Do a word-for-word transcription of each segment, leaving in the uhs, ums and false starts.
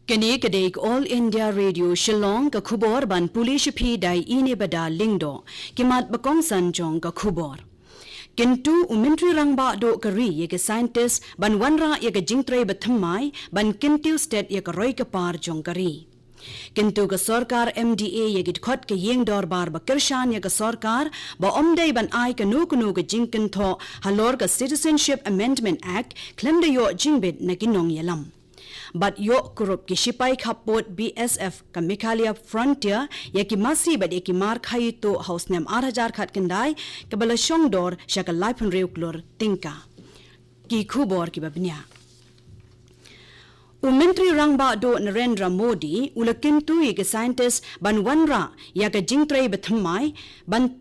Kane ka dei ka All India Radio Shillong, ka khubor ban pule sha phi da i Nebada Lyngdoh. Ki mat ba kongsan jong ka khubor. Kyntu u Myntri Rangbah Duh ka ri ïa ki scientist ban wanrah ïa ka jingtrei bathymmai ban kyntiew stet ïa ka roi ka par jong ka ri. Kyntu ka sorkar M D A ïa ki dkhot ka ïing dorbar ba kyrshan ïa ka sorkar ba ym dei ban ai kano kano ka jingkynthoh halor ka Citizenship Amendment Act khlem da ïoh jingbit na ki nongïalam. Bad ïoh kurup ki shipai khappud B S F ka Meghalaya Frontier ïa ki masi bad ïa ki mar khaïi tuh ha u snem ar hajar khatkhyndai kaba la shongdor sha ka laiphew hynriew klur tyngka. Ki khubor kiba bniah. U Myntri Rangbah Duh Narendra Modi u la kyntu ïa ki scientist ban wanrah ïa ka jingtrei bathymmai ban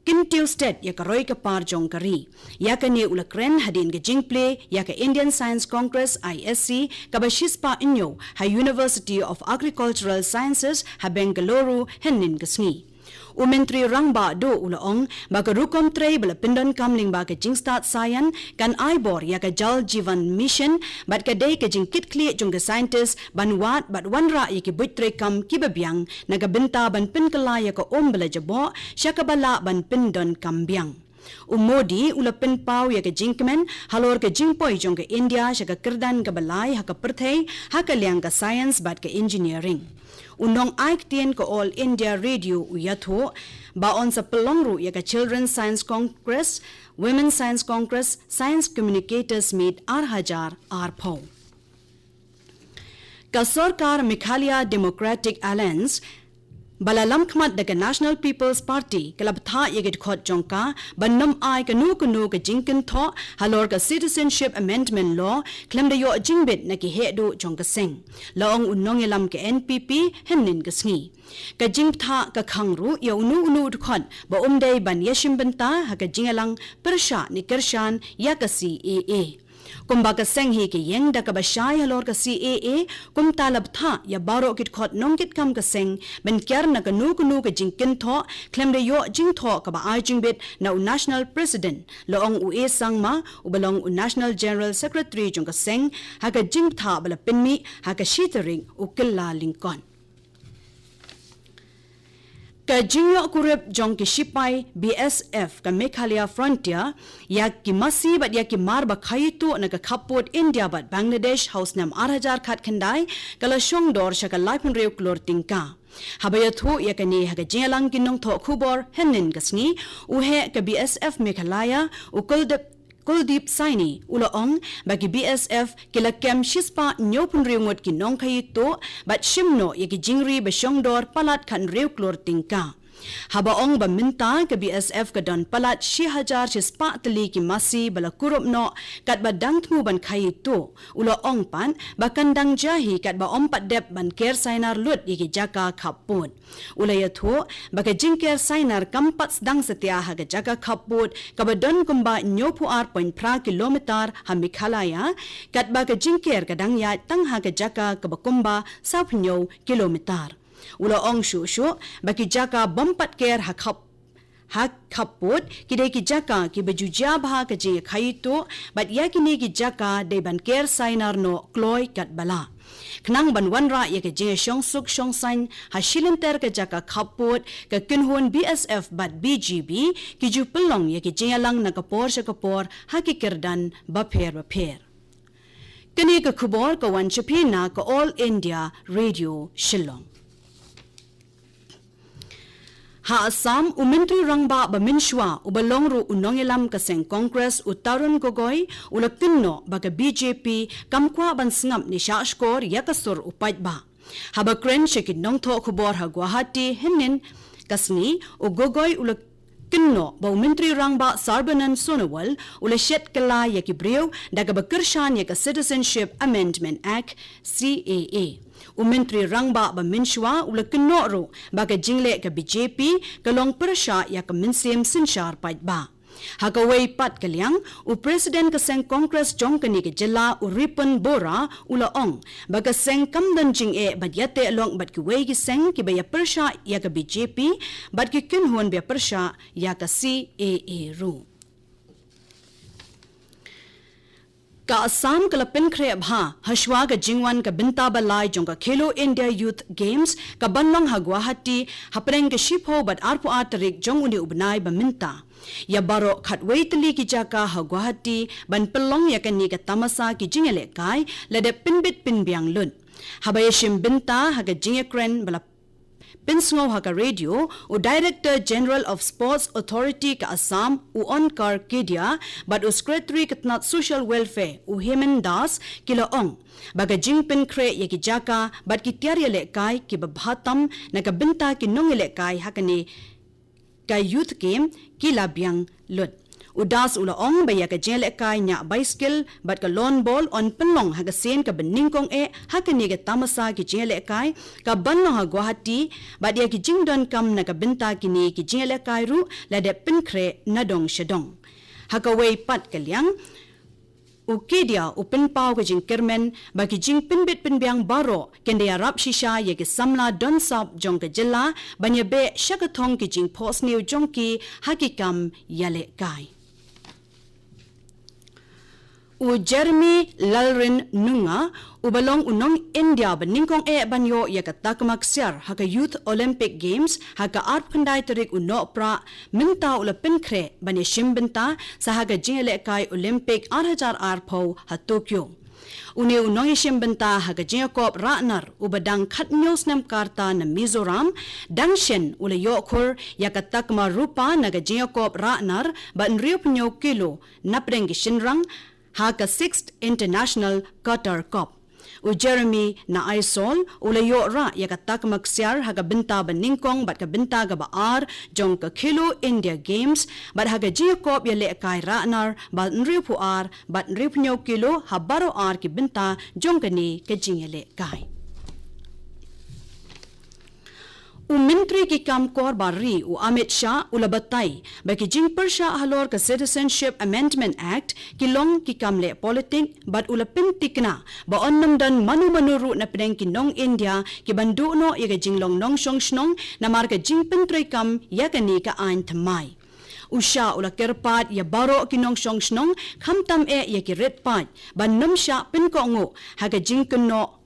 kyntiew stet ïa ka roi ka par jong ka ri. Ïa kane u la kren hadien ka jingplie ïa ka Indian Science Congress I S C kaba shispah hynñiew ha University of Agricultural Sciences ha Bengaluru hynnin ka sngi. U Myntri Rangbah Duh u la ong ba ka rukom trei ba la pyndonkam lyngba ka jingstad science kan ai bor ïa ka Jal Jeevan Mission bad ka dei ka jingkitkhlieh jong ka scientist ban wad bad wanrah ïa ki buit treikam kiba biang na ka bynta ban pynkylla ïa ka um ba la jaboh sha kaba lah ban pyndonkam biang. U Modi u la pynpaw ïa ka jingkmen halor ka jingpoi jong ka India sha ka kyrdan kaba lai ha ka pyrthei ha ka liang ka science bad ka engineering. U nongai ktien ka All India Radio u ïathuh ba yn sa pynlong ruh ïa ka Children's Science Congress, Women's Science Congress, Science Communicators Meet ar hajar arphew. Ka sorkar Meghalaya Democratic Alliance ba la lamkhmat da ka National People's Party ka la bthah ïa ki dkhot jong ka ban ym ai kano kano ka jingkynthoh halor ka Citizenship Amendment Law khlem da ïoh jingbit na ki heh duh jong ka seng, la ong u nongïalam ka N P P hynnin ka sngi. Ka jingbthah ka khang ruh ïa uno uno u dkhot ba um dei ban ïashim bynta ha ka jingïalang pyrshah ne kyrshan ïa ka C A A. Kumba ka seng hi ka ïeng da kaba shai halor ka C A A, kumta la bthah ïa baroh ki dkhot nongkitkam ka seng ban kiar na kano kano ka jingkynthoh khlem da ïoh jingthoh kaba ai jingbit na u National President, la ong u A Sangma uba long u National General Secretary jong ka seng, ha ka jingbthah ba la pynmih ha ka shi tarik u Kyllalyngkot. Ka jingïoh kurup jong ki shipai B S F ka Meghalaya Frontier ïa ki masi bad ïa ki mar ba khaïi tuh na ka khappud India bad Bangladesh ha u snem ar hajar khatkhyndai ka la shongdor sha ka laiphew hynriew klur tyngka. Haba ïathuh ïa kane ha ka jingïalang ki nongthoh khubor hynnin ka sngi, u heh ka B S F Meghalaya u Kuldip Kuldeep Saini u la ong ba ki B S F ki la kem shispah hynñiewphew hynriew ngut ki nongkhaïi tuh bad shim noh ïa ki jingri ba shongdor palat khathynriew klur tyngka. Haba ong ba mynta ka B S F ka don palat shi hajar shispah tylli ki masi ba la kurup noh katba dang thmu ban khaïi tuh, u la ong pat ba kan dang jia hi katba ym pat dep ban ker sainar lut ïa ki jaka khappud. U la ïathuh ba ka jingker sainar kam pat sdang satia ha ka jaka khappud kaba don kumba hynñiewphew ar point phra kilometer ha Meghalaya, katba ka jingker ka dang ïaid tang ha ka jaka kaba kumba sawphew hynñiew kilometer. U la ong shuh shuh ba ki jaka bym pat ker ha khap ha khappud ki dei ki jaka kiba ju jia bha ka jingïakhaïi tuh bad ïa kine ki jaka dei ban ker sainar noh kloi katba lah. Khnang ban wanrah ïa ka jingïashong suk shong saiñ ha shilynter ka jaka khappud, ka kynhun B S F bad B G B ki ju pynlong ïa ki jingïalang na ka por sha ka por ha ki kyrdan bapher bapher. Kane ka khubor ka wan sha phi na ka All India Radio Shillong. Ha Assam, u Myntri Rangbah ba mynshuwa uba long ruh u nongïalam ka seng Congress u Tarun Gogoi u la kynnoh ba ka B J P kam kwah ban sngap ne shahshkor ïa ka sur u paidbah. Haba kren sha ki nongthoh khubor ha Guwahati hynnin ka sngi, u Gogoi u la kynnoh ba u Myntri Rangbah Sarbanand Sonowal u la shet kylla ïa ki briew da kaba kyrshan ïa ka Citizenship Amendment Act, C A A. U Myntri Rangbah ba mynshuwa u la kynnoh ruh ba ka jingleh ka B J P ka long pyrshah ïa ka mynsiem synshar paidbah. Ha kawei pat ka liang, u President ka seng Congress jong kane ka jylla u Ripon Bora u la ong ba ka seng kam don jingeh ban ïateh lok bad kiwei ki seng kiba ïapyrshah ïa ka B J P bad ki kynhun ba ïapyrshah ïa ka C A A ruh. Ka Assam ka la pynkhreh bha hashwa ka jingwan ka bynta ba lai jong ka Khelo India Youth Games ka ban long ha Guwahati hapdeng ka shiphew bad arphew ar tarik jong une u bnai ba mynta. Ïa baroh khatwei tylli ki jaka ha Guwahati ban pynlong ïa kane ka tamasa ki jingïalehkai la dep pynbit pynbiang lut. Haba ïashim bynta ha ka jingïakren ba la pynsngew ha ka radio, u Director General of Sports Authority ka Assam, u Onkar Kedia, bad u Secretary ka tnat Social Welfare, u Hemen Das, ki la ong ba ka jingpynkhreh ïa ki jaka bad ki tiar ïalehkai kiba bha tam na ka bynta ki nongïalehkai ha kane ka Youth Game ki la biang lut. U Das u la ong ba ïa ka jingïalehkai ñiah baiskil bad ka lawn ball yn pynlong ha ka sien kaba nyngkong eh ha kane ka tamasa ki jingïalehkai ka ban long ha Guwahati, bad ïa ki jingdonkam na ka bynta kine ki jingïalehkai ruh la dep pynkhreh na dong sha dong. Ha kawei pat ka liang, u Kedia u pynpaw ka jingkyrmen ba ki jingpynbit pynbiang baroh kin da ïarap shisha ïa ki samla don sap jong ka jylla ban ïabeh sha ka thong ki jingphohsniew jong ki ha ki kam ïalehkai. U Jeremy Lalrinunga, uba long u nong India ba nyngkong eh ban ïoh ïa ka takma ksiar ha ka Youth Olympic Games ha ka arphew khyndai tarik u Nohprah, mynta u la pynkhreh ban ïashim bynta sa ha ka jingïalehkai Olympic ar hajar arphew ha Tokyo. Une u nongïashim bynta ha ka jingïakop rahnar uba dang khathynñiew snem ka rta na Mizoram, dang shen u la ïoh khur ïa ka takma rupa na ka jingïakop rahnar ba hynriewphew kilo napdeng ki shynrang ha ka Sixth International Cutter Cup. U Jeremy na Aizawl u la ïoh rah ïa ka takma ksiar ha ka bynta ba nyngkong bad ka bynta kaba ar jong ka Khelo India Games, bad ha ka jingïakop ïalehkai rahnar ba hynriewphew ar bad hynriewphew kilo ha baroh ar ki bynta jong kane ka jingïalehkai. U Myntri ki kam kor bar ri u Amit Shah u la batai ba ki jingpyrshah halor ka Citizenship Amendment Act ki long ki kam leh politik, bad u la pyntikna ba yn nym don mano mano ruh napdeng ki nong India ki ban duh noh ïa ka jinglong nongshong shnong namar ka jingpyntreikam ïa kane ka aiñ thymmai. U Shah u la kyrpad ïa baroh ki nongshong shnong, khamtam eh ïa ki rit paid, ban nym shah pynkohnguh ha ka jingkynnoh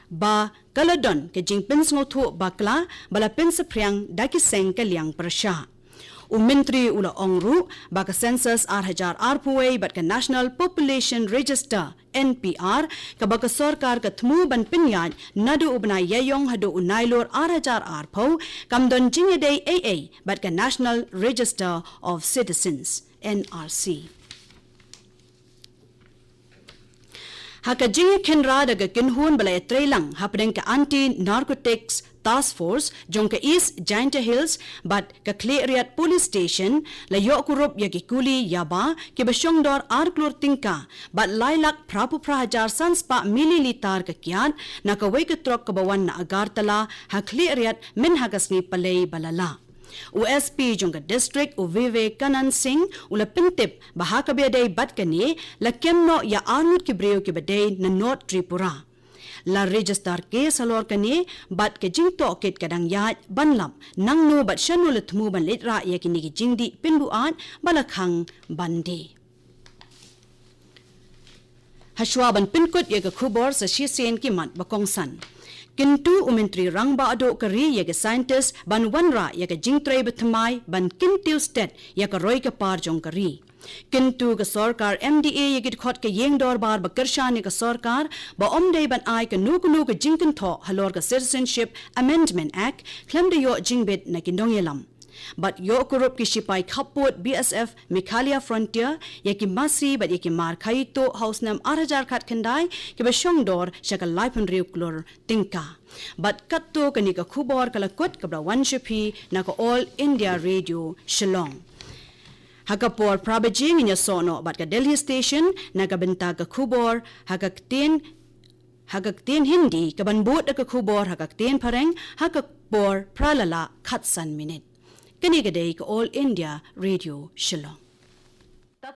ba ka la don ka jingpynsngewthuh bakla ba la pynsaphriang da ki seng ka liang pyrshah. U Myntri u la ong ruh ba ka Census ar hajar arphew wei bad ka National Population Register, N P R, kaba ka sorkar ka thmu ban pynïaid naduh u bnai Ïaïong haduh u Nailur ar hajar arphew, kam don jingïadei ei ei bad ka National Register of Citizens, N R C. Ha ka jingïakynra da ka kynhun ba la ïatreilang hapdeng ka Anti Narcotics Task Force jong ka East Jaintia Hills bad ka Khliehriat Police Station, la ïoh kurup ïa ki kuli ïaba kiba shongdor ar klur tyngka bad lai lak phraphew phra hajar san spah milliliter ka kiad na kawei ka trok kaba wan na Agartala ha Khliehriat mynha ka sngi Palei ba la lah. U S P jong ka district, u Vivekanand Singh, u la pyntip ba ha kaba ïadei bad kane, la kem noh ïa arngut ki briew kiba dei na North Tripura. La register case halor kane, bad ka jingtohkit ka dang ïaid ban lap nangno bad shano la thmu ban leit rah ïa kine ki jingdih pynbuaid ba la khang ban die. Hashwa ban pynkut ïa ka khubor, sa shisien ki mat ba kongsan. Kyntu u Myntri Rangbah Duh ka ri ïa ki scientist ban wanrah ïa ka jingtrei ba thymmai ban kyntiew stet ïa ka roi ka par jong ka ri. Kyntu ka sorkar M D A ïa ki dkhot ka ïing dorbar ba kyrshan ïa ka sorkar ba ym dei ban ai kano kano ka jingkynthoh halor ka Citizenship Amendment Act khlem da ïoh jingbit na ki nongïalam. Bad ïoh kurup ki shipai khappud B S F Meghalaya Frontier, ïa ki masi bad ïa ki mar khaïi tuh ha u snem ar hajar khatkhyndai, kiba shongdor sha ka laiphew hynriew klur tyngka. Bad katto kane ka khubor ka la kut kaba la wan sha phi na ka All India Radio Shillong. Ha ka por phra baje ngin ïasoh noh bad ka Delhi Station na ka bynta ka khubor ha ka ktien, ha ka ktien Hindi, kaban bud da ka khubor ha ka ktien Phareng ha ka por phra la lah khatsan minit. Kane ka dei ka All India Radio Shillong.